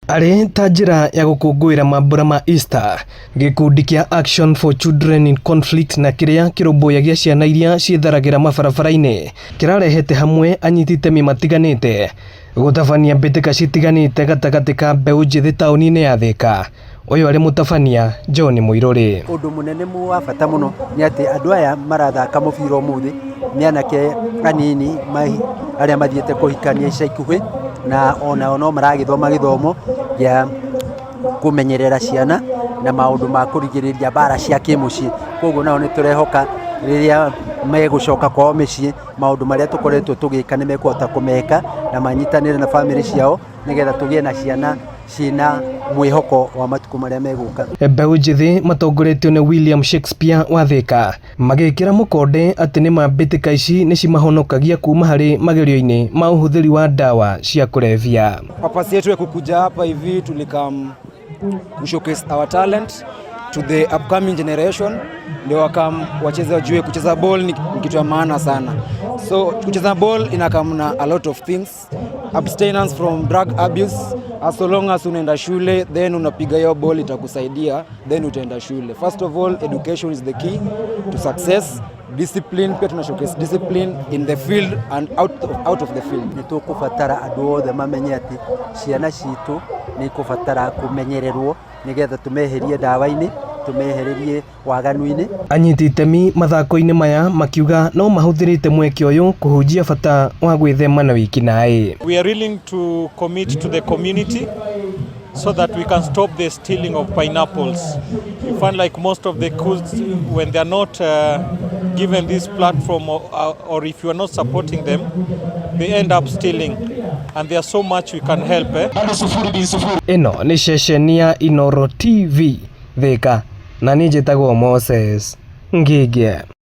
Arĩ ta njĩra ya gũkũngũĩra mambura ma Easter, gĩkundi kĩa Action for Children in Conflict na kĩrĩa kĩrũmbũyagia ciana iria ciĩtharagĩra mabarabara-inĩ kĩrarehete hamwe anyiti itemi matiganĩte gũtabania mbĩtĩka citiganĩte gatagatĩ ka mbeũ njĩthĩ taũni-inĩ ya Thĩka. Ũyũ arĩ mũtabania John Mũirũrĩ. Ũndũ mũnene wa bata mũno nĩ atĩ andũ aya marathaka mũbira ũmũthĩ nĩ anake anini arĩa mathiĩte kũhikania ica ikuhĩ, na onao no maragĩthoma gĩthomo gĩa kũmenyerera ciana na maũndũ ma kũrigĩrĩria mbara cia kĩmũciĩ. Koguo nao nĩ tũrehoka rĩrĩa megũcoka kwao mĩciĩ, maũndũ marĩa tũkoretwo tũgĩka nĩ mekũhota kũmeka na manyitanĩre na bamĩrĩ ciao, nĩgetha tũgĩe na ciana ciĩna mwĩhoko wa matukũ marĩa megũka. Mbeũ njĩthĩ matongoretio nĩ William Shakespeare wa Thĩka magĩkĩra mũkonde atĩ nĩma mbĩtĩka ici nĩ cimahonokagia kuma harĩ magerio-inĩ ma ũhũthĩri wa ndawa cia kũrebia. Purpose yetu ya kukuja hapa hivi, tulicome kushowcase our talent to the upcoming generation, ndio wacome wacheze, wajue kucheza ball ni kitu ya maana sana. So kucheza ball inacome na a lot of things, abstinence from drug abuse. As so long as unaenda shule, then unapiga hiyo ball, itakusaidia, then utaenda shule. First of all, education is the key to success. Discipline pia, tuna showcase discipline in the field and out of the field. Nĩ tũkũbatara andũ othe mamenye atĩ ciana citũ nĩ ikũbatara kũmenyererwo nĩgetha tũmeherie ndawa-inĩ, tũmehererie waganu-inĩ. Anyiti itemi mathako-inĩ maya makiuga no mahũthĩrĩte mweke ũyũ kũhunjia bata wa gwĩthema na wĩkinaĩ. We are willing to commit to the community so that we can stop the stealing of pineapples. You find like most of the kids, when they are not given this platform or if you are not supporting them, they end up stealing. And there's so much we can help. Eh? Ĩno nĩ ceceni ya Inooro TV Thĩka, na niĩ njĩtagwo Moses Ngĩngĩ.